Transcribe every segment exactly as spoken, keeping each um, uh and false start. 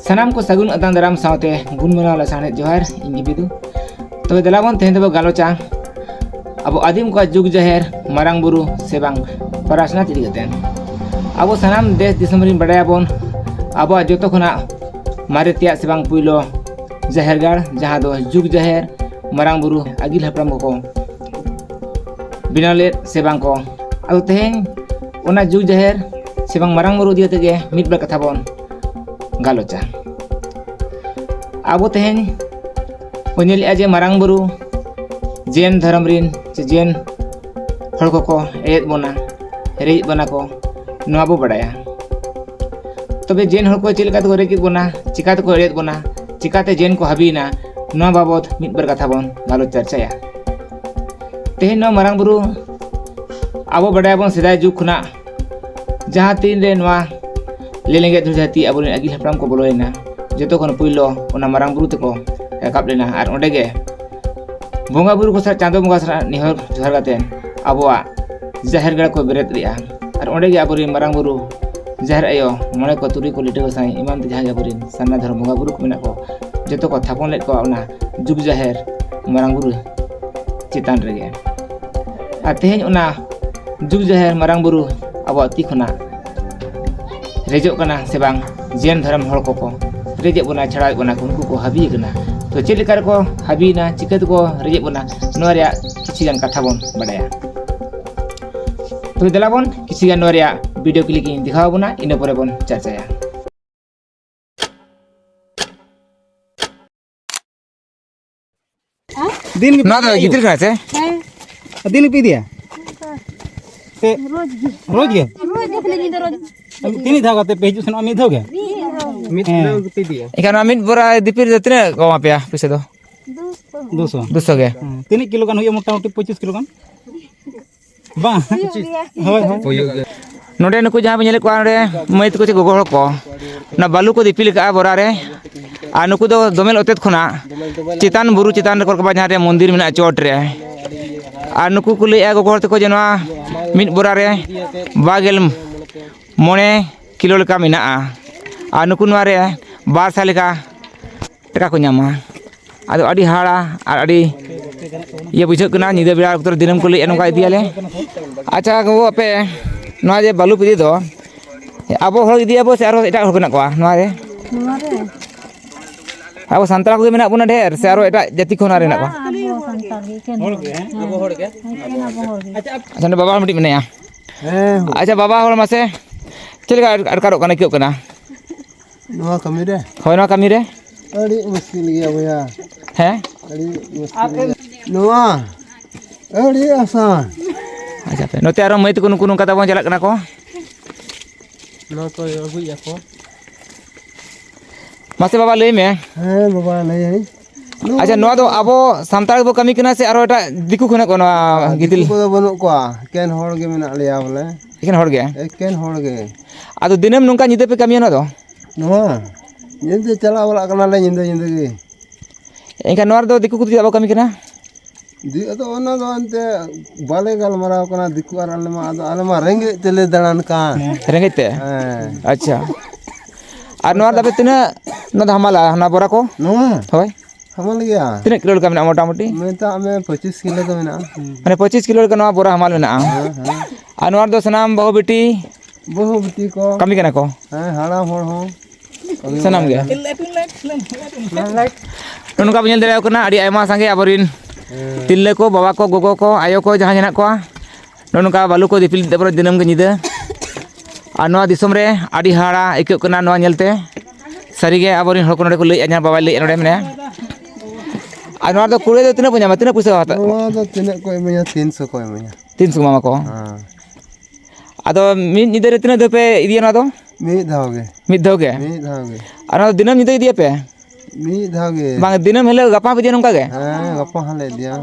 ᱥᱟᱱᱟᱢ ᱠᱚ ᱥᱟᱹᱜᱩᱱ ᱟᱛᱟᱝ ᱫᱟᱨᱟᱢ ᱥᱟᱶᱛᱮ ᱜᱩᱱ ᱢᱟᱱᱟᱣ ᱞᱟᱥᱟᱲᱦᱮᱫ ᱡᱚᱦᱟᱨ, ᱤᱧ ᱜᱮ ᱵᱤᱫᱩ᱾ ᱛᱚᱵᱮ ᱫᱮᱞᱟ ᱵᱚᱱ ᱛᱮᱦᱮᱧ ᱫᱚᱵᱚ ᱜᱟᱞᱚᱪᱟ ᱟᱵᱚ ᱟᱹᱫᱤᱢ ᱠᱚᱣᱟᱜ ᱡᱩᱜᱽ ᱡᱟᱦᱮᱨ, ᱢᱟᱨᱟᱝ ᱵᱩᱨᱩ ᱥᱮ ᱵᱟᱝ ᱯᱟᱨᱟᱥᱱᱟᱛ ᱤᱫᱤ ᱠᱟᱛᱮ᱾ ᱟᱵᱚ ᱥᱟᱱᱟᱢ ᱫᱮᱥ ᱫᱤᱥᱚᱢ ᱨᱤᱱ ᱵᱟᱰᱟᱭᱟᱵᱚᱱ, ᱟᱵᱚᱣᱟᱜ ᱡᱚᱛᱚ ᱠᱷᱚᱱᱟᱜ ᱢᱟᱨᱮ ᱛᱮᱭᱟᱜ ᱥᱮ ᱵᱟᱝ ᱯᱩᱭᱞᱳ ᱡᱟᱦᱮᱨ ᱜᱟᱲ, ᱡᱟᱦᱟᱸ ᱫᱚ ᱡᱩᱜᱽ ᱡᱟᱦᱮᱨ ᱢᱟᱨᱟᱝ ᱵᱩᱨᱩ ᱟᱹᱜᱤᱞ ᱦᱟᱯᱲᱟᱢ ᱠᱚᱠᱚ ᱵᱮᱱᱟᱣ ᱞᱮᱫ ᱥᱮ ᱵᱟᱝ ᱠᱚ᱾ ᱟᱫᱚ ᱛᱮᱦᱮᱧ ᱚᱱᱟ ᱡᱩᱜᱽ ᱡᱟᱦᱮᱨ ᱥᱮ ᱵᱟᱝ ᱢᱟᱨᱟᱝ ᱵᱩᱨᱩ ᱤᱫᱤ ᱠᱟᱛᱮ ᱜᱮ ᱢᱤᱫ ᱵᱟᱨ ᱠᱟᱛᱷᱟ ᱵᱚᱱ ᱜᱟᱞᱚᱪᱟ᱾ ᱟᱵᱚ ᱛᱮᱦᱮᱧ ᱵᱚᱱ ᱧᱮᱞᱮᱜᱼᱟ ᱡᱮ ᱢᱟᱨᱟᱝ ᱵᱩᱨᱩ ᱡᱮᱱ ᱫᱷᱚᱨᱚᱢ ᱨᱤᱱ ᱥᱮ ᱡᱮᱱ ᱦᱚᱲ ᱠᱚᱠᱚ ᱮᱲᱮᱫ ᱵᱚᱱᱟ, ᱨᱮᱡ ᱵᱚᱱᱟ ᱠᱚ, ᱱᱚᱣᱟ ᱵᱚ ᱵᱟᱲᱟᱭᱟ᱾ ᱛᱚᱵᱮ ᱡᱮᱱ ᱦᱚᱲ ᱠᱚ ᱪᱮᱫ ᱞᱮᱠᱟ ᱛᱮᱠᱚ ᱨᱮᱡ ᱮᱫ ᱵᱚᱱᱟ, ᱪᱤᱠᱟ ᱛᱮᱠᱚ ᱮᱲᱮᱫ ᱵᱚᱱᱟ, ᱪᱤᱠᱟᱛᱮ ᱡᱮᱱ ᱠᱚ ᱦᱟᱹᱵᱤᱭᱮᱱᱟ, ᱱᱚᱣᱟ ᱵᱟᱵᱚᱛ ᱢᱤᱫ ᱵᱟᱨ ᱠᱟᱛᱷᱟ ᱵᱚᱱ ᱜᱟᱞᱚᱪ ᱪᱟᱨᱪᱟᱭᱟ᱾ ᱛᱮᱦᱮᱧ ᱱᱚᱣᱟ ᱢᱟᱨᱟᱝ ᱵᱩᱨᱩ ᱟᱵᱚ ᱵᱟᱰᱟᱭᱟᱵᱚᱱ ᱥᱮᱫᱟᱭ ᱡᱩᱜᱽ ᱠᱷᱚᱱᱟᱜ ᱡᱟᱦᱟᱸ ᱛᱤᱱ ᱨᱮ ᱱᱚᱣᱟ ᱞᱮ ᱞᱮᱸᱜᱮᱡ ᱫᱷᱩᱲᱤ ᱫᱷᱟᱹᱨᱛᱤ ᱟᱵᱚᱨᱮᱱ ᱟᱹᱜᱤᱞ ᱦᱟᱯᱲᱟᱢ ᱠᱚ ᱵᱚᱞᱚᱭᱮᱱᱟ, ᱡᱚᱛᱚ ᱠᱷᱚᱱ ᱯᱩᱭᱞᱳ ᱚᱱᱟ ᱢᱟᱨᱟᱝ ᱵᱩᱨᱩ ᱛᱮᱠᱚ ᱨᱟᱠᱟᱵ ᱞᱮᱱᱟ ᱟᱨ ᱚᱸᱰᱮ ᱜᱮ ᱵᱚᱸᱜᱟ ᱵᱩᱨᱩ ᱠᱚ ᱥᱟᱶ ᱪᱟᱸᱫᱳ ᱵᱚᱸᱜᱟ ᱥᱟᱞᱟᱜ ᱱᱮᱦᱚᱨ ᱡᱚᱦᱟᱨ ᱠᱟᱛᱮ ᱟᱵᱚᱣᱟᱜ ᱡᱟᱦᱮᱨ ᱜᱟᱲ ᱠᱚ ᱵᱮᱨᱮᱫ ᱞᱮᱫᱼᱟ᱾ ᱟᱨ ᱚᱸᱰᱮ ᱜᱮ ᱟᱵᱚᱨᱮᱱ ᱢᱟᱨᱟᱝ ᱵᱩᱨᱩ, ᱡᱟᱦᱮᱨ ᱟᱭᱳ, ᱢᱚᱬᱮ ᱠᱚ, ᱛᱩᱨᱩᱭ ᱠᱚ, ᱞᱤᱴᱟᱹ ᱜᱚᱸᱥᱟᱭ ᱮᱢᱟᱱ ᱛᱮ ᱡᱟᱦᱟᱸ ᱜᱮ ᱟᱵᱚᱨᱮᱱ ᱥᱟᱨᱱᱟ ᱫᱷᱚᱨᱚᱢ ᱵᱚᱸᱜᱟ ᱵᱩᱨᱩ ᱠᱚ ᱢᱮᱱᱟᱜ ᱠᱚ, ᱡᱚᱛᱚ ᱠᱚ ᱛᱷᱟᱯᱚᱱ ᱞᱮᱫ ᱠᱚᱣᱟ ᱚᱱᱟ ᱡᱩᱜᱽ ᱡᱟᱦᱮᱨ ᱢᱟᱨᱟᱝ ᱵᱩᱨᱩ ᱪᱮᱛᱟᱱ ᱨᱮᱜᱮ᱾ ᱟᱨ ᱛᱮᱦᱮᱧ ᱚᱱᱟ ᱡᱩᱜᱽ ᱡᱟᱦᱮᱨ ᱢᱟᱨᱟᱝ ᱵᱩᱨᱩ ᱟᱵᱚᱣᱟᱜ ᱛᱤ ᱠᱷᱚᱱᱟᱜ ᱨᱮᱡᱚᱜ ᱠᱟᱱᱟ ᱥᱮ ᱵᱟᱝ, ᱡᱮᱱ ᱫᱷᱚᱨᱚᱢ ᱦᱚᱲ ᱠᱚᱠᱚ ᱨᱮᱡᱮᱫ ᱵᱚᱱᱟ, ᱪᱷᱟᱲᱟᱣᱮᱫ ᱵᱚᱱᱟ ᱠᱚ, ᱩᱱᱠᱩ ᱠᱚ ᱦᱟᱹᱵᱤ ᱟᱠᱟᱱᱟ᱾ ᱛᱚ ᱪᱮᱫ ᱞᱮᱠᱟ ᱨᱮᱠᱚ ᱦᱟᱹᱵᱤᱭᱮᱱᱟ, ᱪᱤᱠᱟᱹ ᱛᱮᱠᱚ ᱨᱮᱡᱮᱫ ᱵᱚᱱᱟ, ᱱᱚᱣᱟ ᱨᱮᱭᱟᱜ ᱠᱤᱪᱷᱩ ᱜᱟᱱ ᱠᱟᱛᱷᱟ ᱵᱚᱱ ᱵᱟᱰᱟᱭᱟ᱾ ᱛᱚᱵᱮ ᱫᱮᱞᱟ ᱵᱚᱱ ᱠᱤᱪᱷᱩ ᱜᱟᱱ ᱱᱚᱣᱟ ᱨᱮᱭᱟᱜ video clip ᱤᱧ ᱫᱮᱠᱷᱟᱣ ᱟᱵᱚᱱᱟ, ᱤᱱᱟᱹ ᱯᱚᱨᱮ ᱵᱚᱱ ᱪᱟᱨᱪᱟᱭᱟ᱾ ᱫᱤᱱ ᱜᱮ ᱱᱚᱣᱟ ᱫᱚ ᱜᱤᱛᱤᱞ ᱠᱟᱱᱟ ᱥᱮ? ᱦᱮᱸ᱾ ᱫᱤᱱ ᱜᱮᱯᱮ ᱤᱫᱤᱭᱟ? ᱥᱮ ᱨᱳᱡᱽ ᱜᱮ᱾ ᱨᱳᱡᱽ ᱜᱮ? ᱨᱳᱡᱽ ᱜᱮ ᱠᱷᱟᱹᱞᱤ ᱧᱤᱫᱟᱹ ᱨᱳᱡᱽ᱾ ᱛᱤᱱᱟᱹᱜ ᱫᱷᱟᱣ ᱠᱟᱛᱮ ᱯᱮ ᱦᱤᱡᱩᱜ ᱥᱮᱱᱚᱜᱼᱟ? ᱢᱤᱫ ᱫᱷᱟᱣ ᱜᱮ? ᱢᱤᱫ ᱫᱷᱟᱣ᱾ ᱮᱱᱠᱷᱟᱱ ᱱᱚᱣᱟ ᱢᱤᱫ ᱵᱚᱨᱟ ᱫᱤᱯᱤᱞ ᱨᱮ ᱛᱤᱱᱟᱹᱜ ᱠᱚ ᱮᱢᱟ ᱯᱮᱭᱟ ᱯᱩᱭᱥᱟᱹ ᱫᱚ? ᱫᱩᱥᱚ᱾ ᱫᱩᱥᱚ ᱜᱮ? ᱦᱮᱸ᱾ ᱛᱤᱱᱟᱹᱜ ᱠᱤᱞᱳ ᱜᱟᱱ ᱦᱩᱭᱩᱜᱼᱟ ᱢᱚᱴᱟᱢᱩᱴᱤ? ᱯᱚᱸᱪᱤᱥ ᱠᱤᱞᱳ ᱜᱟᱱ? ᱵᱟᱝ᱾ ᱦᱩᱭᱩᱜ ᱜᱮᱭᱟ᱾ ᱦᱳᱭ, ᱦᱳᱭ᱾ ᱱᱚᱰᱮ ᱱᱩᱠᱩ ᱡᱟᱦᱟᱸ ᱵᱚᱱ ᱧᱮᱞᱮᱫ ᱠᱚᱣᱟ, ᱱᱚᱰᱮ ᱢᱟᱹᱭ ᱛᱟᱠᱚ ᱪᱮ ᱜᱚᱜᱚ ᱦᱚᱲ ᱠᱚ, ᱚᱱᱟ ᱵᱟᱞᱩ ᱠᱚ ᱫᱤᱯᱤᱞ ᱟᱠᱟᱫᱼᱟ ᱵᱚᱨᱟ ᱨᱮ᱾ ᱟᱨ ᱱᱩᱠᱩ ᱫᱚ ᱫᱚᱢᱮᱞ ᱚᱛᱮᱛ ᱠᱷᱚᱱᱟᱜ ᱪᱮᱛᱟᱱ ᱵᱩᱨᱩ ᱪᱮᱛᱟᱱ ᱨᱮᱠᱚ ᱨᱟᱠᱟᱵᱟ, ᱡᱟᱦᱟᱸ ᱨᱮ ᱢᱚᱱᱫᱤᱨ ᱢᱮᱱᱟᱜᱼᱟ ᱪᱚᱴ ᱨᱮ᱾ ᱟᱨ ᱱᱩᱠᱩ ᱠᱚ ᱞᱟᱹᱭᱮᱫᱼᱟ ᱜᱚᱜᱚ ᱦᱚᱲ ᱛᱟᱠᱚ ᱡᱮ ᱱᱚᱣᱟ ᱢᱤᱫ ᱵᱚᱨᱟ ᱨᱮ ᱵᱟᱨ ᱜᱮᱞ ᱢᱚᱬᱮ ᱠᱤᱞᱳ ᱞᱮᱠᱟ ᱢᱮᱱᱟᱜᱼᱟ᱾ ᱟᱨ ᱱᱩᱠᱩ ᱱᱚᱣᱟ ᱨᱮ ᱵᱟᱨ ᱥᱟᱭ ᱞᱮᱠᱟ ᱴᱟᱠᱟ ᱠᱚ ᱧᱟᱢᱟ᱾ ᱟᱫᱚ ᱟᱹᱰᱤ ᱦᱟᱦᱟᱲᱟ ᱟᱨ ᱟᱹᱰᱤ ᱤᱭᱟᱹ ᱵᱩᱡᱷᱟᱹᱜ ᱠᱟᱱᱟ, ᱧᱤᱫᱟᱹ ᱵᱮᱲᱟ ᱚᱠᱛᱚ ᱨᱮ ᱫᱤᱱᱟᱹᱢ ᱠᱚ ᱞᱟᱹᱭᱮᱫᱼᱟ ᱱᱚᱝᱠᱟ ᱤᱫᱤᱭᱟᱞᱮ᱾ ᱟᱪᱪᱷᱟ ᱜᱚᱜᱚ, ᱟᱯᱮ ᱱᱚᱣᱟ ᱡᱮ ᱵᱟᱹᱞᱩ ᱯᱮ ᱤᱫᱤ ᱫᱚ, ᱟᱵᱚ ᱦᱚᱲ ᱤᱫᱤᱭᱟᱵᱚ ᱥᱮ ᱟᱨᱦᱚᱸ ᱮᱴᱟᱜ ᱦᱚᱲ ᱠᱚ ᱢᱮᱱᱟᱜ ᱠᱚᱣᱟ ᱱᱚᱣᱟ ᱨᱮ? ᱱᱚᱣᱟ ᱨᱮ? ᱟᱵᱚ ᱥᱟᱱᱛᱟᱲ ᱠᱚᱜᱮ ᱢᱮᱱᱟᱜ ᱵᱚᱱᱟ ᱰᱷᱮᱨ ᱥᱮ ᱟᱨᱦᱚᱸ ᱮᱴᱟᱜ ᱡᱟᱹᱛᱤ ᱠᱷᱚᱱ ᱟᱨ ᱢᱮᱱᱟᱜ ᱠᱚᱣᱟ? ᱟᱵᱚ ᱥᱟᱱᱛᱟᱲ ᱜᱮ, ᱮᱠᱮᱱ ᱦᱚᱲ ᱜᱮ᱾ ᱦᱮᱸ, ᱮᱠᱮᱱ ᱟᱵᱚ ᱦᱚᱲ ᱜᱮ᱾ ᱟᱪᱪᱷᱟ, ᱱᱚᱰᱮ ᱵᱟᱵᱟ ᱦᱚᱲ ᱢᱤᱫᱴᱤᱡ ᱢᱮᱱᱟᱭᱟ᱾ ᱦᱮᱸ᱾ ᱟᱪᱪᱷᱟ, ᱵᱟᱵᱟ ᱦᱚᱲ ᱢᱟᱥᱮ ᱪᱮᱫ ᱞᱮᱠᱟ ᱟᱴᱠᱟᱨᱚᱜ ᱠᱟᱱᱟ, ᱟᱹᱭᱠᱟᱹᱜ ᱠᱟᱱᱟ? ᱱᱚᱣᱟ ᱠᱟᱹᱢᱤ ᱨᱮ? ᱦᱳᱭ, ᱱᱚᱣᱟ ᱠᱟᱹᱢᱤ ᱨᱮ᱾ ᱟᱹᱰᱤ ᱢᱩᱥᱠᱤᱞ ᱜᱮᱭᱟ ᱵᱚᱭᱦᱟ᱾ ᱦᱮᱸ? ᱟᱹᱰᱤ ᱢᱩᱥᱠᱤᱞ ᱜᱮᱭᱟ᱾ ᱱᱚᱣᱟ ᱟᱹᱰᱤ ᱟᱥᱟᱱ᱾ ᱟᱪᱪᱷᱟ, ᱟᱯᱮ ᱱᱚᱛᱮ ᱟᱨᱚ ᱢᱟᱹᱭ ᱛᱟᱠᱚ ᱱᱩᱠᱩ ᱱᱚᱝᱠᱟ ᱛᱟᱵᱚᱱ ᱪᱟᱞᱟᱜ ᱠᱟᱱᱟ ᱠᱚ᱾ ᱱᱚᱣᱟ ᱠᱚ ᱟᱹᱜᱩᱭᱮᱫᱼᱟ ᱠᱚ᱾ ᱢᱟᱥᱮ ᱵᱟᱵᱟ, ᱞᱟᱹᱭ ᱢᱮ᱾ ᱦᱮᱸ ᱵᱟᱵᱟ, ᱞᱟᱹᱭᱟᱹᱧ᱾ ᱟᱪᱪᱷᱟ, ᱱᱚᱣᱟ ᱫᱚ ᱟᱵᱚ ᱥᱟᱱᱛᱟᱲ ᱜᱮᱵᱚ ᱠᱟᱹᱢᱤ ᱠᱟᱱᱟ ᱥᱮ ᱟᱨᱚ ᱮᱴᱟᱜ ᱫᱤᱠᱩ ᱠᱚ ᱦᱮᱱᱟᱜ ᱠᱚᱣᱟ ᱱᱚᱣᱟ ᱟᱨ ᱜᱤᱛᱤᱞ? ᱫᱤᱠᱩ ᱠᱚᱫᱚ ᱵᱟᱹᱱᱩᱜ ᱠᱚᱣᱟ, ᱮᱠᱮᱱ ᱦᱚᱲ ᱜᱮ ᱢᱮᱱᱟᱜ ᱞᱮᱭᱟ ᱵᱚᱞᱮ᱾ ᱮᱠᱮᱱ ᱦᱚᱲ ᱜᱮ? ᱮᱠᱮᱱ ᱦᱚᱲ ᱜᱮ᱾ ᱟᱫᱚ ᱫᱤᱱᱟᱹᱢ ᱱᱚᱝᱠᱟ ᱧᱤᱫᱟᱹ ᱯᱮ ᱠᱟᱹᱢᱤᱭᱟ ᱱᱚᱣᱟ ᱫᱚ? ᱱᱚᱣᱟ ᱧᱤᱫᱟᱹ ᱪᱟᱞᱟᱣ ᱵᱟᱲᱟᱜ ᱠᱟᱱᱟᱞᱮ, ᱧᱤᱫᱟᱹ ᱧᱤᱫᱟᱹ ᱜᱮ᱾ ᱮᱱᱠᱷᱟᱱ ᱱᱚᱣᱟ ᱨᱮᱫᱚ ᱫᱤᱠᱩ ᱠᱚᱫᱚ ᱪᱮᱫᱟᱜ ᱵᱟᱠᱚ ᱠᱟᱹᱢᱤ ᱠᱟᱱᱟ? ᱫᱤ-, ᱟᱫᱚ ᱚᱱᱟ ᱫᱚ ᱮᱱᱛᱮ ᱵᱟᱞᱮ ᱜᱟᱞᱢᱟᱨᱟᱣ ᱠᱟᱱᱟ ᱫᱤᱠᱩ ᱟᱨ ᱟᱞᱮ ᱢᱟ, ᱟᱫᱚ ᱟᱞᱮ ᱢᱟ ᱨᱮᱸᱜᱮᱡ ᱛᱮᱞᱮ ᱫᱟᱬᱟᱱ ᱠᱟᱱ᱾ ᱨᱮᱸᱜᱮᱡ ᱛᱮ? ᱦᱮᱸ᱾ ᱟᱪᱪᱷᱟ᱾ ᱟᱨ ᱱᱚᱣᱟ ᱫᱚ ᱟᱯᱮ ᱛᱤᱱᱟᱹᱜ, ᱱᱚᱣᱟ ᱫᱚ ᱦᱟᱢᱟᱞᱟ, ᱚᱱᱟ ᱵᱚᱨᱟ ᱠᱚ? ᱱᱚᱣᱟ? ᱦᱳᱭ᱾ ᱦᱟᱢᱟᱞ ᱜᱮᱭᱟ᱾ ᱛᱤᱱᱟᱹᱜ ᱠᱤᱞᱳ ᱞᱮᱠᱟ ᱢᱮᱱᱟᱜᱼᱟ ᱢᱚᱴᱟᱢᱩᱴᱤ? ᱢᱮᱛᱟᱜ ᱢᱮ ᱯᱚᱸᱪᱤᱥ ᱠᱤᱞᱳ ᱫᱚ ᱢᱮᱱᱟᱜᱼᱟ᱾ ᱢᱟᱱᱮ ᱯᱚᱸᱪᱤᱥ ᱠᱤᱞᱳ ᱞᱮᱠᱟ ᱱᱚᱣᱟ ᱵᱚᱨᱟ ᱦᱟᱢᱟᱞ ᱢᱮᱱᱟᱜᱼᱟ᱾ ᱦᱮᱸ, ᱦᱮᱸ᱾ ᱟᱨ ᱱᱚᱣᱟ ᱨᱮᱫᱚ ᱥᱟᱱᱟᱢ ᱵᱟᱹᱦᱩ ᱵᱤᱴᱤ ᱵᱟᱹᱦᱩ ᱵᱤᱴᱤ ᱠᱚ᱾ ᱠᱟᱹᱢᱤ ᱠᱟᱱᱟ ᱠᱚ? ᱦᱮᱸ, ᱦᱟᱲᱟᱢ ᱦᱚᱲ ᱦᱚᱸ ᱠᱟᱹᱢᱤ ᱥᱟᱱᱟᱢ ᱜᱮ᱾ ᱵᱟᱲᱟᱭᱟ᱾ ᱱᱚᱜᱼᱚ ᱱᱚᱝᱠᱟ ᱵᱚᱱ ᱧᱮᱞ ᱫᱟᱲᱮᱭᱟᱠᱚ ᱠᱟᱱᱟ, ᱟᱹᱰᱤ ᱟᱭᱢᱟ ᱥᱟᱸᱜᱮ ᱟᱵᱚᱨᱮᱱ ᱦᱮᱸ᱾ ᱛᱤᱨᱞᱟᱹ ᱠᱚ, ᱵᱟᱵᱟ ᱠᱚ, ᱜᱚᱜᱚ ᱠᱚ, ᱟᱭᱳ ᱠᱚ ᱡᱟᱦᱟᱸᱭ ᱦᱮᱱᱟᱜ ᱠᱚᱣᱟ, ᱱᱚᱜᱼᱚ ᱱᱚᱝᱠᱟ ᱵᱟᱹᱞᱩ ᱠᱚ ᱫᱤᱯᱤᱞ ᱛᱟᱨᱯᱚᱨᱮ ᱫᱤᱱᱟᱹᱢ ᱜᱮ ᱧᱤᱫᱟᱹ᱾ ᱟᱨ ᱱᱚᱣᱟ ᱫᱤᱥᱚᱢ ᱨᱮ ᱟᱹᱰᱤ ᱦᱟᱦᱟᱲᱟ ᱟᱹᱭᱠᱟᱹᱜ ᱠᱟᱱᱟ ᱱᱚᱣᱟ ᱧᱮᱞᱛᱮ᱾ ᱥᱟᱹᱨᱤᱜᱮ ᱟᱵᱚᱨᱮᱱ ᱦᱚᱲ ᱠᱚ ᱱᱚᱰᱮ ᱠᱚ ᱞᱟᱹᱭᱮᱫᱼᱟ, ᱡᱟᱦᱟᱸ ᱵᱟᱵᱟᱭ ᱞᱟᱹᱭᱮᱫᱼᱟ ᱱᱚᱰᱮ ᱢᱮᱱᱟᱭᱟ᱾ ᱟᱨ ᱱᱚᱣᱟ ᱫᱚ ᱠᱩᱲᱟᱹᱭ ᱫᱚ ᱛᱤᱱᱟᱹᱜ ᱵᱚᱱ ᱧᱟᱢᱟ, ᱛᱤᱱᱟᱹᱜ ᱯᱩᱭᱥᱟᱹ ᱦᱟᱛᱟᱣᱟ? ᱱᱚᱣᱟ ᱫᱚ ᱛᱤᱱᱟᱹᱜ ᱠᱚ ᱤᱢᱟᱹᱧᱟ? ᱛᱤᱱᱥᱚ ᱠᱚ ᱤᱢᱟᱹᱧᱟ᱾ ᱛᱤᱱᱥᱚ ᱠᱚ ᱮᱢᱟ ᱠᱚ? ᱦᱮᱸ᱾ ᱟᱫᱚ ᱢᱤᱫ ᱧᱤᱫᱟᱹ ᱨᱮ ᱛᱤᱱᱟᱹᱜ ᱫᱷᱟᱣ ᱯᱮ ᱤᱫᱤᱭᱟ ᱱᱚᱣᱟ ᱫᱚ? ᱢᱤᱫ ᱫᱷᱟᱣ ᱜᱮ᱾ ᱢᱤᱫ ᱫᱷᱟᱣ ᱜᱮ? ᱢᱤᱫ ᱫᱷᱟᱣ ᱜᱮ᱾ ᱟᱨ ᱱᱚᱣᱟ ᱫᱚ ᱫᱤᱱᱟᱹᱢ ᱧᱤᱫᱟᱹ ᱤᱫᱤᱭᱟᱯᱮ? ᱢᱤᱫ ᱫᱷᱟᱣ ᱜᱮ᱾ ᱵᱟᱝ, ᱫᱤᱱᱟᱹᱢ ᱦᱤᱞᱳᱜ ᱜᱟᱯᱟ ᱯᱮ ᱤᱫᱤᱭᱟ ᱱᱚᱝᱠᱟ ᱜᱮ? ᱦᱮᱸ, ᱜᱟᱯᱟ ᱦᱚᱸᱞᱮ ᱤᱫᱤᱭᱟ,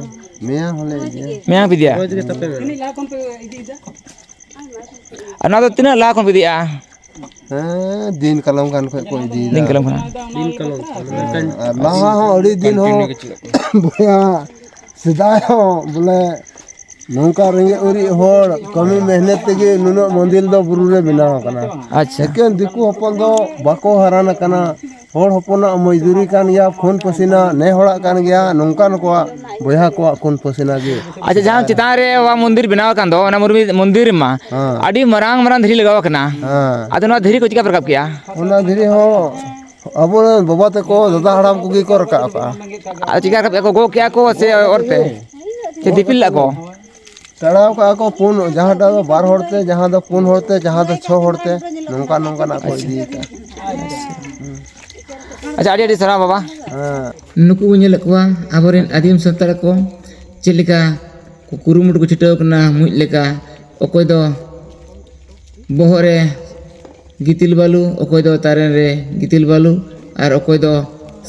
ᱢᱮᱭᱟᱝ ᱦᱚᱸᱞᱮ ᱤᱫᱤᱭᱟ᱾ ᱢᱮᱭᱟᱝ ᱯᱮ ᱤᱫᱤᱭᱟ? ᱨᱳᱡᱽ ᱜᱮ ᱛᱟᱯᱮ ᱢᱮᱱᱟᱜᱼᱟ᱾ ᱟᱨ ᱱᱚᱣᱟ ᱫᱚ ᱛᱤᱱᱟᱹᱜ ᱞᱟᱦᱟ ᱠᱷᱚᱱ ᱯᱮ ᱤᱫᱤᱭᱟ? ᱦᱮᱸ, ᱫᱤᱱ ᱠᱟᱞᱚᱢ ᱜᱟᱱ ᱠᱷᱚᱡ ᱠᱚ ᱤᱫᱤᱭᱮᱫᱟ᱾ ᱫᱤᱱ ᱠᱟᱞᱚᱢ ᱠᱷᱚᱱᱟᱜ? ᱫᱤᱱ ᱠᱟᱞᱚᱢ ᱠᱷᱚᱱ᱾ ᱦᱮᱸ, ᱟᱨ ᱞᱟᱦᱟ ᱦᱚᱸ ᱟᱹᱰᱤ ᱫᱤᱱ ᱦᱚᱸ ᱵᱚᱭᱦᱟ, ᱥᱮᱫᱟᱭ ᱦᱚᱸ ᱵᱚᱞᱮ ᱱᱚᱝᱠᱟ ᱨᱮᱸᱜᱮᱡ ᱚᱨᱮᱡ ᱦᱚᱲ ᱠᱟᱹᱢᱤ ᱢᱮᱦᱱᱚᱛ ᱛᱮᱜᱮ ᱱᱩᱱᱟᱹᱜ ᱢᱚᱱᱫᱤᱨ ᱫᱚ ᱵᱩᱨᱩ ᱨᱮ ᱵᱮᱱᱟᱣ ᱟᱠᱟᱱᱟ᱾ ᱟᱪᱪᱷᱟ᱾ ᱮᱠᱮᱱ ᱫᱤᱠᱩ ᱦᱚᱯᱚᱱ ᱫᱚ ᱵᱟᱠᱚ ᱦᱟᱨᱟᱱ ᱟᱠᱟᱱᱟ᱾ ᱦᱚᱲ ᱦᱚᱯᱚᱱᱟᱜ ᱢᱚᱡᱽᱫᱩᱨᱤ ᱠᱟᱱ ᱜᱮᱭᱟ, ᱠᱷᱩᱱ ᱯᱟᱹᱥᱤᱱᱟ ᱱᱮ ᱦᱚᱲᱟᱜ ᱠᱟᱱ ᱜᱮᱭᱟ, ᱱᱚᱝᱠᱟᱱ ᱠᱚᱣᱟᱜ ᱵᱚᱭᱦᱟ ᱠᱚᱣᱟᱜ ᱠᱷᱩᱱ ᱯᱟᱹᱥᱤᱱᱟ ᱜᱮ᱾ ᱟᱪᱪᱷᱟ, ᱡᱟᱦᱟᱸ ᱪᱮᱛᱟᱱ ᱨᱮ ᱚᱱᱟ ᱢᱚᱱᱫᱤᱨ ᱵᱮᱱᱟᱣ ᱟᱠᱟᱱ ᱫᱚ, ᱚᱱᱟ ᱢᱩᱨᱢᱤ-, ᱢᱚᱱᱫᱤᱨ ᱨᱮᱢᱟ ᱦᱮᱸ᱾ ᱟᱹᱰᱤ ᱢᱟᱨᱟᱝ ᱢᱟᱨᱟᱝ ᱫᱷᱤᱨᱤ ᱞᱟᱜᱟᱣ ᱟᱠᱟᱱᱟ᱾ ᱦᱮᱸ᱾ ᱟᱫᱚ ᱱᱚᱣᱟ ᱫᱷᱤᱨᱤ ᱠᱚ ᱪᱤᱠᱟ ᱯᱮ ᱨᱟᱠᱟᱵ ᱠᱮᱜᱼᱟ? ᱚᱱᱟ ᱫᱷᱤᱨᱤ ᱦᱚᱸ ᱟᱵᱚᱨᱮᱱ ᱵᱟᱵᱟ ᱛᱟᱠᱚ, ᱫᱟᱫᱟ ᱦᱟᱲᱟᱢ ᱠᱚᱜᱮ ᱠᱚ ᱨᱟᱠᱟᱵ ᱟᱠᱟᱜᱼᱟ᱾ ᱟᱨ ᱪᱤᱠᱟ ᱨᱟᱠᱟᱵ ᱠᱮᱜᱼᱟ ᱠᱚ? ᱜᱚᱜ ᱠᱮᱜᱼᱟ ᱠᱚ ᱥᱮ ᱚᱨ ᱛᱮ? ᱥᱮ ᱫᱤᱯᱤᱞ ᱞᱟᱜ ᱠᱚ? ᱛᱟᱲᱟᱣ ᱠᱟᱜᱼᱟ ᱠᱚ ᱯᱩᱱ, ᱡᱟᱦᱟᱸᱴᱟᱜ ᱫᱚ ᱵᱟᱨ ᱦᱚᱲ ᱛᱮ, ᱡᱟᱦᱟᱸ ᱫᱚ ᱯᱩᱱ ᱦᱚᱲ ᱛᱮ, ᱡᱟᱦᱟᱸ ᱫᱚ ᱪᱷᱚ ᱦᱚᱲ ᱛᱮ, ᱱᱚᱝᱠᱟ ᱱᱚᱝᱠᱟᱱᱟᱜ ᱠᱚ ᱤᱫᱤ ᱠᱟᱜᱼᱟ᱾ ᱟᱪᱪᱷᱟ, ᱟᱹᱰᱤ ᱟᱹᱰᱤ ᱥᱟᱨᱦᱟᱣ ᱵᱟᱵᱟ᱾ ᱦᱮᱸ᱾ ᱱᱩᱠᱩ ᱵᱚᱱ ᱧᱮᱞᱮᱫ ᱠᱚᱣᱟ ᱟᱵᱚᱨᱮᱱ ᱟᱹᱫᱤᱢ ᱥᱟᱱᱛᱟᱲ ᱠᱚ ᱪᱮᱫ ᱞᱮᱠᱟ ᱠᱚ ᱠᱩᱨᱩᱢᱩᱴᱩ ᱠᱚ ᱪᱷᱩᱴᱟᱹᱣ ᱠᱟᱱᱟ ᱢᱩᱡ ᱞᱮᱠᱟ᱾ ᱚᱠᱚᱭ ᱫᱚ ᱵᱚᱦᱚᱜ ᱨᱮ ᱜᱤᱛᱤᱞ ᱵᱟᱹᱞᱩ, ᱚᱠᱚᱭ ᱫᱚ ᱛᱟᱨᱮᱱ ᱨᱮ ᱜᱤᱛᱤᱞ ᱵᱟᱹᱞᱩ, ᱟᱨ ᱚᱠᱚᱭ ᱫᱚ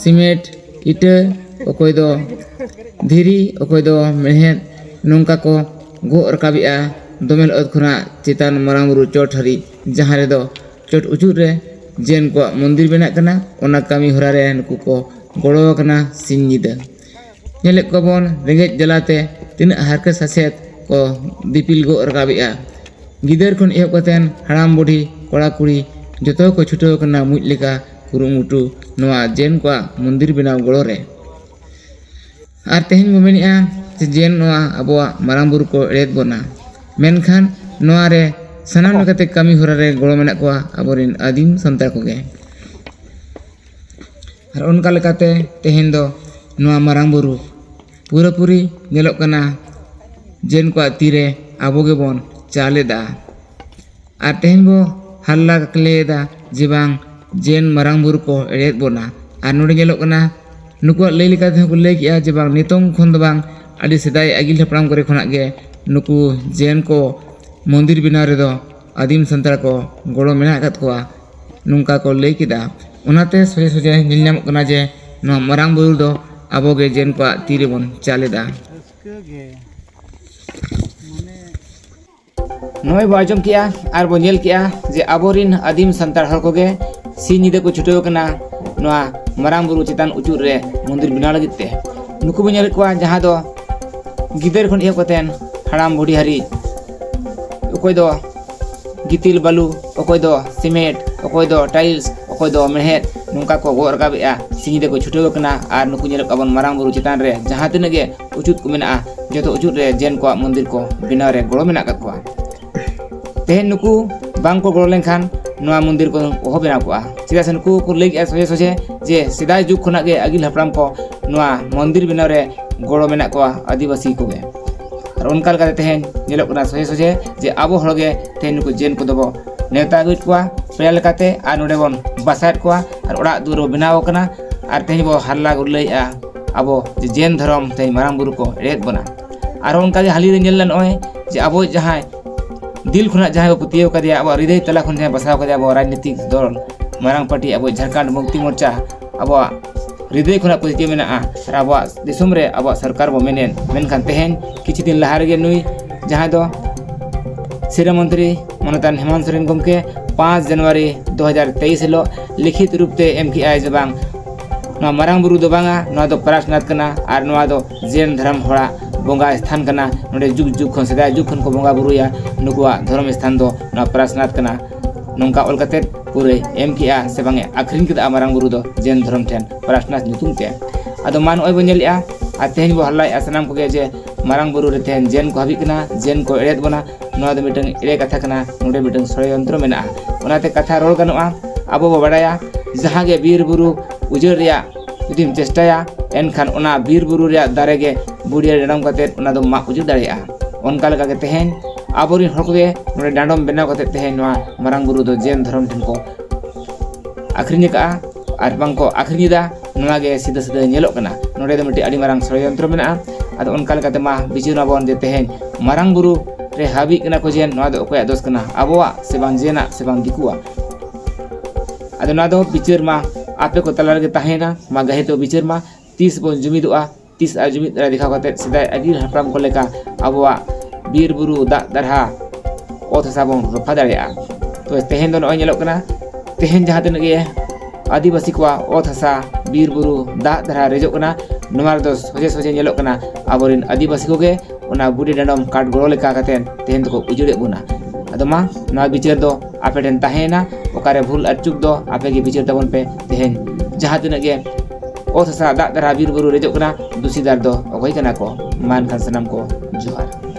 ᱥᱤᱢᱮᱱᱴ, ᱤᱴᱟᱹ, ᱚᱠᱚᱭ ᱫᱚ ᱫᱷᱤᱨᱤ, ᱚᱠᱚᱭ ᱫᱚ ᱢᱮᱬᱦᱮᱫ, ᱱᱚᱝᱠᱟ ᱠᱚ ᱜᱚᱜ ᱨᱟᱠᱟᱵᱮᱜᱼᱟ ᱫᱚᱢᱮᱞ ᱚᱛ ᱠᱷᱚᱱᱟᱜ ᱪᱮᱛᱟᱱ ᱢᱟᱨᱟᱝ ᱵᱩᱨᱩ ᱪᱚᱴ ᱦᱟᱹᱨᱤᱡ, ᱡᱟᱦᱟᱸ ᱨᱮᱫᱚ ᱪᱚᱴ ᱩᱪᱩᱨ ᱨᱮ ᱡᱮᱱ ᱠᱚᱣᱟᱜ ᱢᱚᱱᱫᱤᱨ ᱵᱮᱱᱟᱜ ᱠᱟᱱᱟ᱾ ᱚᱱᱟ ᱠᱟᱹᱢᱤ ᱦᱚᱨᱟ ᱨᱮ ᱱᱩᱠᱩ ᱠᱚ ᱜᱚᱲᱚ ᱟᱠᱟᱱᱟ ᱥᱤᱧ ᱧᱤᱫᱟᱹ᱾ ᱧᱮᱞᱮᱫ ᱠᱚᱣᱟ ᱵᱚᱱ ᱨᱮᱸᱜᱮᱡ ᱡᱟᱞᱟᱛᱮ ᱛᱤᱱᱟᱹᱜ ᱦᱟᱨᱠᱮᱛ ᱥᱟᱥᱮᱛ ᱠᱚ ᱫᱤᱯᱤᱞ ᱜᱚᱜ ᱨᱟᱠᱟᱵᱮᱜᱼᱟ᱾ ᱜᱤᱫᱟᱹᱨ ᱠᱷᱚᱱ ᱮᱦᱚᱵ ᱠᱟᱛᱮᱱ ᱦᱟᱲᱟᱢ ᱵᱩᱰᱷᱤ, ᱠᱚᱲᱟ ᱠᱩᱲᱤ, ᱡᱚᱛᱚ ᱠᱚ ᱪᱷᱩᱴᱟᱹᱣ ᱟᱠᱟᱱᱟ ᱢᱩᱡ ᱞᱮᱠᱟ ᱠᱩᱨᱩᱢᱩᱴᱩ ᱱᱚᱣᱟ ᱡᱮᱱ ᱠᱚᱣᱟᱜ ᱢᱚᱱᱫᱤᱨ ᱵᱮᱱᱟᱣ ᱜᱚᱲᱚ ᱨᱮ᱾ ᱟᱨ ᱛᱮᱦᱮᱧ ᱵᱚ ᱢᱮᱱᱮᱫᱼᱟ ᱡᱮ ᱡᱮᱱ ᱱᱚᱣᱟ ᱟᱵᱚᱣᱟᱜ ᱢᱟᱨᱟᱝ ᱵᱩᱨᱩ ᱠᱚ ᱮᱲᱮᱫ ᱵᱚᱱᱟ, ᱢᱮᱱᱠᱷᱟᱱ ᱱᱚᱣᱟ ᱨᱮ ᱥᱟᱱᱟᱢ ᱞᱮᱠᱟᱛᱮ ᱠᱟᱹᱢᱤ ᱦᱚᱨᱟ ᱨᱮ ᱜᱚᱲᱚ ᱢᱮᱱᱟᱜ ᱠᱚᱣᱟ ᱟᱵᱚᱨᱮᱱ ᱟᱹᱫᱤᱢ ᱥᱟᱱᱛᱟᱲ ᱠᱚᱜᱮ᱾ ᱟᱨ ᱚᱱᱠᱟ ᱞᱮᱠᱟᱛᱮ ᱛᱮᱦᱮᱧ ᱫᱚ ᱱᱚᱣᱟ ᱢᱟᱨᱟᱝ ᱵᱩᱨᱩ ᱯᱩᱨᱟᱹᱯᱩᱨᱤ ᱧᱮᱞᱚᱜ ᱠᱟᱱᱟ ᱡᱮᱱ ᱠᱚᱣᱟᱜ ᱛᱤᱨᱮ ᱟᱵᱚ ᱜᱮᱵᱚᱱ ᱪᱟᱞ ᱮᱫᱟ᱾ ᱟᱨ ᱛᱮᱦᱮᱧ ᱵᱚ ᱦᱟᱞᱞᱟ ᱠᱟᱠᱞᱮᱭᱮᱫᱟ ᱡᱮ ᱵᱟᱝ ᱡᱮᱱ ᱢᱟᱨᱟᱝ ᱵᱩᱨᱩ ᱠᱚ ᱮᱲᱮᱭᱮᱫ ᱵᱚᱱᱟ᱾ ᱟᱨ ᱱᱚᱰᱮ ᱧᱮᱞᱚᱜ ᱠᱟᱱᱟ ᱱᱩᱠᱩᱣᱟᱜ ᱞᱟᱹᱭ ᱞᱮᱠᱟ ᱛᱮᱦᱚᱸ ᱠᱚ ᱞᱟᱹᱭ ᱠᱮᱜᱼᱟ ᱡᱮ ᱵᱟᱝ ᱱᱤᱛᱚᱝ ᱠᱷᱚᱱ ᱫᱚ ᱵᱟᱝ ᱟᱹᱰᱤ ᱥᱮᱫᱟᱭ ᱟᱹᱜᱤᱞ ᱦᱟᱯᱲᱟᱢ ᱠᱚᱨᱮ ᱠᱷᱚᱱᱟᱜ ᱜᱮ ᱱᱩᱠᱩ ᱡᱮᱱ ᱠᱚ ᱢᱚᱱᱫᱤᱨ ᱵᱮᱱᱟᱣ ᱨᱮᱫᱚ ᱟᱹᱫᱤᱢ ᱥᱟᱱᱛᱟᱲ ᱠᱚ ᱜᱚᱲᱚ ᱢᱮᱱᱟᱜ ᱟᱠᱟᱫ ᱠᱚᱣᱟ, ᱱᱚᱝᱠᱟ ᱠᱚ ᱞᱟᱹᱭ ᱠᱮᱫᱟ᱾ ᱚᱱᱟᱛᱮ ᱥᱚᱡᱷᱮ ᱥᱚᱡᱷᱮ ᱧᱮᱞ ᱧᱟᱢᱚᱜ ᱠᱟᱱᱟ ᱡᱮ ᱱᱚᱣᱟ ᱢᱟᱨᱟᱝ ᱵᱩᱨᱩ ᱫᱚ ᱟᱵᱚ ᱜᱮ ᱡᱮᱱ ᱠᱚᱣᱟᱜ ᱛᱤ ᱨᱮᱵᱚᱱ ᱪᱟᱞ ᱮᱫᱟ᱾ ᱱᱚᱜᱼᱚᱭ ᱵᱚ ᱟᱸᱡᱚᱢ ᱠᱮᱜᱼᱟ ᱟᱨ ᱵᱚ ᱧᱮᱞ ᱠᱮᱜᱼᱟ ᱡᱮ ᱟᱵᱚᱨᱤᱱ ᱟᱹᱫᱤᱢ ᱥᱟᱱᱛᱟᱲ ᱦᱚᱲ ᱠᱚᱜᱮ ᱥᱤᱧ ᱧᱤᱫᱟᱹ ᱠᱚ ᱪᱷᱩᱴᱟᱹᱣ ᱟᱠᱟᱱᱟ ᱱᱚᱣᱟ ᱢᱟᱨᱟᱝ ᱵᱩᱨᱩ ᱪᱮᱛᱟᱱ ᱩᱪᱩᱨ ᱨᱮ ᱢᱚᱱᱫᱤᱨ ᱵᱮᱱᱟᱣ ᱞᱟᱹᱜᱤᱫ ᱛᱮ᱾ ᱱᱩᱠᱩ ᱵᱚ ᱧᱮᱞᱮᱫ ᱠᱚᱣᱟ ᱡᱟᱦᱟᱸ ᱫᱚ ᱜᱤᱫᱟᱹᱨ ᱠᱷᱚᱱ ᱮᱦᱚᱵ ᱠᱟᱛᱮᱱ ᱦᱟᱲᱟᱢ ᱵᱩᱰᱷᱤ ᱦᱟᱹᱨᱤᱡ, ᱚᱠᱚᱭ ᱫᱚ ᱜᱤᱛᱤᱞ ᱵᱟᱹᱞᱩ, ᱚᱠᱚᱭ ᱫᱚ ᱥᱤᱢᱮᱱᱴ, ᱚᱠᱚᱭ ᱫᱚ ᱴᱟᱭᱤᱞᱥ, ᱚᱠᱚᱭ ᱫᱚ ᱢᱮᱬᱦᱮᱫ, ᱱᱚᱝᱠᱟ ᱠᱚ ᱜᱚᱜ ᱨᱟᱠᱟᱵᱮᱜᱼᱟ, ᱥᱤᱧ ᱨᱮᱠᱚ ᱪᱷᱩᱴᱟᱹᱣ ᱟᱠᱟᱱᱟ᱾ ᱟᱨ ᱱᱩᱠᱩ ᱧᱮᱞᱚᱜ ᱠᱟᱵᱚᱱ ᱢᱟᱨᱟᱝ ᱵᱩᱨᱩ ᱪᱮᱛᱟᱱ ᱨᱮ ᱡᱟᱦᱟᱸ ᱛᱤᱱᱟᱹᱜ ᱜᱮ ᱩᱪᱩᱫ ᱠᱚ ᱢᱮᱱᱟᱜᱼᱟ, ᱡᱚᱛᱚ ᱩᱪᱩᱫ ᱨᱮ ᱡᱮᱱ ᱠᱚᱣᱟᱜ ᱢᱚᱱᱫᱤᱨ ᱠᱚ ᱵᱮᱱᱟᱣ ᱨᱮ ᱜᱚᱲᱚ ᱢᱮᱱᱟᱜ ᱟᱠᱟᱫ ᱠᱚᱣᱟ᱾ ᱛᱮᱦᱮᱧ ᱱᱩᱠᱩ ᱵᱟᱝ ᱠᱚ ᱜᱚᱲᱚ ᱞᱮᱱᱠᱷᱟᱱ ᱱᱚᱣᱟ ᱢᱚᱱᱫᱤᱨ ᱠᱚ ᱚᱦᱚ ᱵᱮᱱᱟᱣ ᱠᱚᱜᱼᱟ᱾ ᱪᱮᱫᱟᱜ ᱥᱮ ᱱᱩᱠᱩ ᱠᱚ ᱞᱟᱹᱭ ᱠᱮᱜᱼᱟ ᱥᱚᱡᱷᱮ ᱥᱚᱡᱷᱮ ᱡᱮ ᱥᱮᱫᱟᱭ ᱡᱩᱜᱽ ᱠᱷᱚᱱᱟᱜ ᱜᱮ ᱟᱹᱜᱤᱞ ᱦᱟᱯᱲᱟᱢ ᱠᱚ ᱱᱚᱣᱟ ᱢᱚᱱᱫᱤᱨ ᱵᱮᱱᱟᱣ ᱨᱮ ᱜᱚᱲᱚ ᱢᱮᱱᱟᱜ ᱠᱚᱣᱟ ᱟᱹᱫᱤᱵᱟᱹᱥᱤ ᱠᱚᱜᱮ᱾ ᱟᱨ ᱚᱱᱠᱟ ᱞᱮᱠᱟᱛᱮ ᱛᱮᱦᱮᱧ ᱧᱮᱞᱚᱜ ᱠᱟᱱᱟ ᱥᱚᱡᱷᱮ ᱥᱚᱡᱷᱮ ᱡᱮ ᱟᱵᱚ ᱦᱚᱲ ᱜᱮ ᱛᱮᱦᱮᱧ ᱱᱩᱠᱩ ᱡᱮᱱ ᱠᱚᱫᱚ ᱵᱚ ᱱᱮᱣᱛᱟ ᱟᱹᱜᱩᱭᱮᱫ ᱠᱚᱣᱟ ᱯᱮᱲᱟ ᱞᱮᱠᱟᱛᱮ, ᱟᱨ ᱱᱚᱰᱮ ᱵᱚᱱ ᱵᱟᱥᱟᱭᱮᱫ ᱠᱚᱣᱟ ᱟᱨ ᱚᱲᱟᱜ ᱫᱩᱣᱟᱹᱨ ᱵᱚ ᱵᱮᱱᱟᱣ ᱟᱠᱟᱱᱟ᱾ ᱟᱨ ᱛᱮᱦᱮᱧ ᱵᱚ ᱦᱟᱞᱞᱟ ᱜᱩᱨᱞᱟᱹᱭᱮᱫᱼᱟ ᱟᱵᱚ ᱡᱮ ᱡᱮᱱ ᱫᱷᱚᱨᱚᱢ ᱛᱮᱦᱮᱧ ᱢᱟᱨᱟᱝ ᱵᱩᱨᱩ ᱠᱚ ᱮᱲᱮᱭᱮᱫ ᱵᱚᱱᱟ᱾ ᱟᱨᱦᱚᱸ ᱚᱱᱠᱟᱜᱮ ᱦᱟᱹᱞᱤ ᱨᱮ ᱧᱮᱞ ᱞᱮᱱ ᱱᱚᱜᱼᱚᱭ ᱡᱮ ᱟᱵᱚ ᱡᱟᱦᱟᱸᱭ ᱫᱤᱞ ᱠᱷᱚᱱᱟᱜ ᱡᱟᱦᱟᱸᱭ ᱵᱚ ᱯᱟᱹᱛᱭᱟᱹᱣ ᱠᱟᱫᱮᱭᱟ, ᱟᱵᱚᱣᱟᱜ ᱦᱨᱤᱫᱟᱹᱭ ᱛᱟᱞᱟ ᱠᱷᱚᱱ ᱡᱟᱦᱟᱸᱭ ᱵᱟᱥᱟᱣ ᱠᱟᱫᱮᱭᱟ ᱟᱵᱚᱣᱟᱜ ᱨᱟᱡᱽᱱᱤᱛᱤᱠ ᱫᱚᱞ ᱢᱟᱨᱟᱝ ᱯᱟᱨᱴᱤ ᱟᱵᱚ ᱡᱷᱟᱲᱠᱷᱚᱸᱰ ᱢᱩᱠᱛᱤ ᱢᱳᱨᱪᱟ, ᱟᱵᱚᱣᱟᱜ ᱦᱨᱤᱫᱟᱹᱭ ᱠᱷᱚᱱᱟᱜ ᱯᱟᱹᱛᱭᱟᱹᱣ ᱢᱮᱱᱟᱜᱼᱟ ᱟᱨ ᱟᱵᱚᱣᱟᱜ ᱫᱤᱥᱚᱢ ᱨᱮ ᱟᱵᱚᱣᱟᱜ ᱥᱚᱨᱠᱟᱨ ᱵᱚ ᱢᱮᱱᱮᱫ, ᱢᱮᱱᱠᱷᱟᱱ ᱛᱮᱦᱮᱧ ᱠᱤᱪᱷᱩ ᱫᱤᱱ ᱞᱟᱦᱟ ᱨᱮᱜᱮ ᱱᱩᱭ ᱡᱟᱦᱟᱸᱭ ᱫᱚ ᱥᱤᱨᱟᱹ ᱢᱚᱱᱛᱨᱤ ᱢᱟᱱᱚᱛᱟᱱ ᱦᱮᱢᱚᱱᱛ ᱥᱚᱨᱮᱱ ᱜᱚᱢᱠᱮ ᱯᱟᱸᱪ ᱡᱟᱱᱩᱣᱟᱨᱤ ᱫᱩ ᱦᱟᱡᱟᱨ ᱛᱮᱭᱤᱥ ᱦᱤᱞᱳᱜ ᱞᱤᱠᱷᱤᱛ ᱨᱩᱯ ᱛᱮ ᱮᱢ ᱠᱮᱜᱼᱟᱭ ᱡᱮ ᱵᱟᱝ, ᱱᱚᱣᱟ ᱢᱟᱨᱟᱝ ᱵᱩᱨᱩ ᱫᱚ ᱵᱟᱝᱟ, ᱱᱚᱣᱟ ᱫᱚ ᱯᱟᱨᱟᱥᱱᱟᱛᱷ ᱠᱟᱱᱟ ᱟᱨ ᱱᱚᱣᱟ ᱫᱚ ᱡᱮᱱ ᱫᱷᱚᱨᱚᱢ ᱦᱚᱲᱟᱜ ᱵᱚᱸᱜᱟ ᱥᱛᱷᱟᱱ ᱠᱟᱱᱟ᱾ ᱱᱚᱰᱮ ᱡᱩᱜᱽ ᱡᱩᱜᱽ ᱠᱷᱚᱱ, ᱥᱮᱫᱟᱭ ᱡᱩᱜᱽ ᱠᱷᱚᱱ ᱠᱚ ᱵᱚᱸᱜᱟ ᱵᱩᱨᱩᱭᱟ, ᱱᱩᱠᱩᱣᱟᱜ ᱫᱷᱚᱨᱚᱢ ᱥᱛᱷᱟᱱ ᱫᱚ ᱱᱚᱣᱟ ᱯᱟᱨᱟᱥᱱᱟᱛᱷ ᱠᱟᱱᱟ᱾ ᱱᱚᱝᱠᱟ ᱚᱞ ᱠᱟᱛᱮᱫ ᱯᱩᱨᱟᱹᱭ ᱮᱢ ᱠᱮᱜᱼᱟ ᱥᱮ ᱵᱟᱝ ᱮ ᱟᱹᱠᱷᱨᱤᱧ ᱠᱮᱫᱟ ᱢᱟᱨᱟᱝ ᱵᱩᱨᱩ ᱫᱚ ᱡᱮᱱ ᱫᱷᱚᱨᱚᱢ ᱴᱷᱮᱱ ᱯᱟᱨᱟᱥᱱᱟᱛᱷ ᱧᱩᱛᱩᱢ ᱛᱮ᱾ ᱟᱫᱚ ᱢᱟ ᱱᱚᱜᱼᱚᱭ ᱵᱚᱱ ᱧᱮᱞᱮᱜᱼᱟ, ᱟᱨ ᱛᱮᱦᱮᱧ ᱵᱚ ᱦᱟᱞᱞᱟᱭᱮᱜᱼᱟ ᱥᱟᱱᱟᱢ ᱠᱚᱜᱮ ᱡᱮ ᱢᱟᱨᱟᱝ ᱵᱩᱨᱩ ᱨᱮ ᱛᱮᱦᱮᱧ ᱡᱮᱱ ᱠᱚ ᱦᱟᱹᱵᱤᱜ ᱠᱟᱱᱟ, ᱡᱮᱱ ᱠᱚ ᱮᱲᱮᱭᱮᱫ ᱵᱚᱱᱟ᱾ ᱱᱚᱣᱟ ᱫᱚ ᱢᱤᱫᱴᱟᱝ ᱮᱲᱮ ᱠᱟᱛᱷᱟ ᱠᱟᱱᱟ, ᱱᱚᱰᱮ ᱢᱤᱫᱴᱟᱝ ᱥᱚᱲᱭᱚᱱᱛᱨᱚ ᱢᱮᱱᱟᱜᱼᱟ᱾ ᱚᱱᱟᱛᱮ ᱠᱟᱛᱷᱟ ᱨᱚᱲ ᱜᱟᱱᱚᱜᱼᱟ, ᱟᱵᱚ ᱵᱚ ᱵᱟᱲᱟᱭᱟ ᱡᱟᱦᱟᱸ ᱜᱮ ᱵᱤᱨ ᱵᱩᱨᱩ ᱩᱡᱟᱹᱲ ᱨᱮᱭᱟᱜ ᱡᱩᱫᱤᱢ ᱪᱮᱥᱴᱟᱭᱟ, ᱮᱱᱠᱷᱟᱱ ᱚᱱᱟ ᱵᱤᱨ ᱵᱩᱨᱩ ᱨᱮᱭᱟᱜ ᱫᱟᱨᱮ ᱜᱮ ᱵᱩᱰᱤᱭᱟᱹ ᱰᱟᱸᱰᱚᱢ ᱠᱟᱛᱮᱫ ᱚᱱᱟ ᱫᱚ ᱢᱟᱜ ᱩᱡᱟᱹᱲ ᱫᱟᱲᱮᱭᱟᱜᱼᱟ᱾ ᱚᱱᱠᱟ ᱞᱮᱠᱟᱜᱮ ᱛᱮᱦᱮᱧ ᱟᱵᱚᱨᱮᱱ ᱦᱚᱲ ᱠᱚᱜᱮ ᱱᱚᱰᱮ ᱰᱟᱸᱰᱚᱢ ᱵᱮᱱᱟᱣ ᱠᱟᱛᱮᱫ ᱛᱮᱦᱮᱧ ᱱᱚᱣᱟ ᱢᱟᱨᱟᱝ ᱵᱩᱨᱩ ᱫᱚ ᱡᱮᱱ ᱫᱷᱚᱨᱚᱢ ᱴᱷᱮᱱ ᱠᱚ ᱟᱹᱠᱷᱨᱤᱧ ᱟᱠᱟᱫᱼᱟ ᱟᱨ ᱵᱟᱝ ᱠᱚ ᱟᱹᱠᱷᱨᱤᱧ ᱮᱫᱟ, ᱱᱚᱣᱟ ᱜᱮ ᱥᱤᱫᱷᱟᱹ ᱥᱤᱫᱷᱟᱹ ᱧᱮᱞᱚᱜ ᱠᱟᱱᱟ᱾ ᱱᱚᱰᱮ ᱫᱚ ᱢᱤᱫᱴᱤᱡ ᱟᱹᱰᱤ ᱢᱟᱨᱟᱝ ᱥᱚᱲᱭᱚᱱᱛᱨᱚ ᱢᱮᱱᱟᱜᱼᱟ᱾ ᱟᱫᱚ ᱚᱱᱠᱟ ᱞᱮᱠᱟᱛᱮ ᱢᱟ ᱵᱤᱪᱟᱹᱨ ᱢᱟᱵᱚᱱ ᱡᱮ ᱛᱮᱦᱮᱧ ᱢᱟᱨᱟᱝ ᱵᱩᱨᱩ ᱨᱮ ᱦᱟᱹᱵᱤᱜ ᱠᱟᱱᱟ ᱠᱚ ᱡᱮᱱ, ᱱᱚᱣᱟ ᱫᱚ ᱚᱠᱚᱭᱟᱜ ᱫᱳᱥ ᱠᱟᱱᱟ? ᱟᱵᱚᱣᱟᱜ ᱥᱮ ᱵᱟᱝ ᱡᱮᱱᱟᱜ ᱥᱮ ᱵᱟᱝ ᱫᱤᱠᱩᱣᱟᱜ? ᱟᱫᱚ ᱱᱚᱣᱟ ᱫᱚ ᱵᱤᱪᱟᱹᱨ ᱢᱟ ᱟᱯᱮ ᱠᱚ ᱛᱟᱞᱟ ᱨᱮᱜᱮ ᱛᱟᱦᱮᱸᱭᱮᱱᱟ, ᱢᱟ ᱜᱟᱹᱦᱤᱨ ᱛᱮ ᱵᱤᱪᱟᱹᱨ ᱢᱟ᱾ ᱛᱤᱥ ᱵᱚᱱ ᱡᱩᱢᱤᱫᱚᱜᱼᱟ, ᱛᱤᱥ ᱟᱨ ᱡᱩᱢᱤᱫ ᱨᱮ ᱫᱮᱠᱷᱟᱣ ᱠᱟᱛᱮᱫ ᱥᱮᱫᱟᱭ ᱟᱹᱜᱤᱞ ᱦᱟᱯᱲᱟᱢ ᱠᱚ ᱞᱮᱠᱟ ᱟᱵᱚᱣᱟᱜ ᱵᱤᱨ ᱵᱩᱨᱩ, ᱫᱟᱜ ᱫᱟᱨᱦᱟ, ᱚᱛ ᱦᱟᱥᱟ ᱵᱚᱱ ᱨᱚᱯᱷᱟ ᱫᱟᱲᱮᱭᱟᱜᱼᱟ᱾ ᱛᱚ ᱛᱮᱦᱮᱧ ᱫᱚ ᱱᱚᱜᱼᱚᱭ ᱧᱮᱞᱚᱜ ᱠᱟᱱᱟ, ᱛᱮᱦᱮᱧ ᱡᱟᱦᱟᱸ ᱛᱤᱱᱟᱹᱜ ᱜᱮ ᱟᱹᱫᱤᱵᱟᱹᱥᱤ ᱠᱚᱣᱟᱜ ᱚᱛ ᱦᱟᱥᱟ, ᱵᱤᱨ ᱵᱩᱨᱩ, ᱫᱟᱜ ᱫᱟᱨᱦᱟ ᱨᱮᱡᱚᱜ ᱠᱟᱱᱟ, ᱱᱚᱣᱟ ᱨᱮᱫᱚ ᱥᱚᱡᱷᱮ ᱥᱚᱡᱷᱮ ᱧᱮᱞᱚᱜ ᱠᱟᱱᱟ ᱟᱵᱚᱨᱮᱱ ᱟᱹᱫᱤᱵᱟᱹᱥᱤ ᱠᱚᱜᱮ ᱚᱱᱟ ᱵᱩᱰᱤ ᱰᱟᱸᱰᱚᱢ ᱠᱟᱴ ᱜᱚᱲᱚ ᱞᱮᱠᱟ ᱠᱟᱛᱮᱫ ᱛᱮᱦᱮᱧ ᱫᱚᱠᱚ ᱩᱡᱟᱹᱲᱮᱫ ᱵᱚᱱᱟ᱾ ᱟᱫᱚ ᱢᱟ ᱱᱚᱣᱟ ᱵᱤᱪᱟᱹᱨ ᱫᱚ ᱟᱯᱮ ᱴᱷᱮᱱ ᱛᱟᱦᱮᱸᱭᱮᱱᱟ, ᱚᱠᱟᱨᱮ ᱵᱷᱩᱞ ᱟᱨ ᱪᱩᱠ ᱫᱚ ᱟᱯᱮ ᱜᱮ ᱵᱤᱪᱟᱹᱨ ᱛᱟᱵᱚᱱ ᱯᱮ᱾ ᱛᱮᱦᱮᱧ ᱡᱟᱦᱟᱸ ᱛᱤᱱᱟᱹᱜ ᱜᱮ ᱚᱛ ᱦᱟᱥᱟ ᱫᱟᱜ ᱫᱟᱨᱟ ᱵᱤᱨ ᱵᱩᱨᱩ ᱨᱮᱡᱚᱜ ᱠᱟᱱᱟ, ᱫᱩᱥᱤᱫᱟᱨ ᱫᱚ ᱚᱠᱚᱭ ᱠᱟᱱᱟ ᱠᱚ? ᱢᱟ ᱮᱱᱠᱷᱟᱱ ᱥᱟᱱᱟᱢ ᱠᱚ ᱡᱚᱦᱟᱨ᱾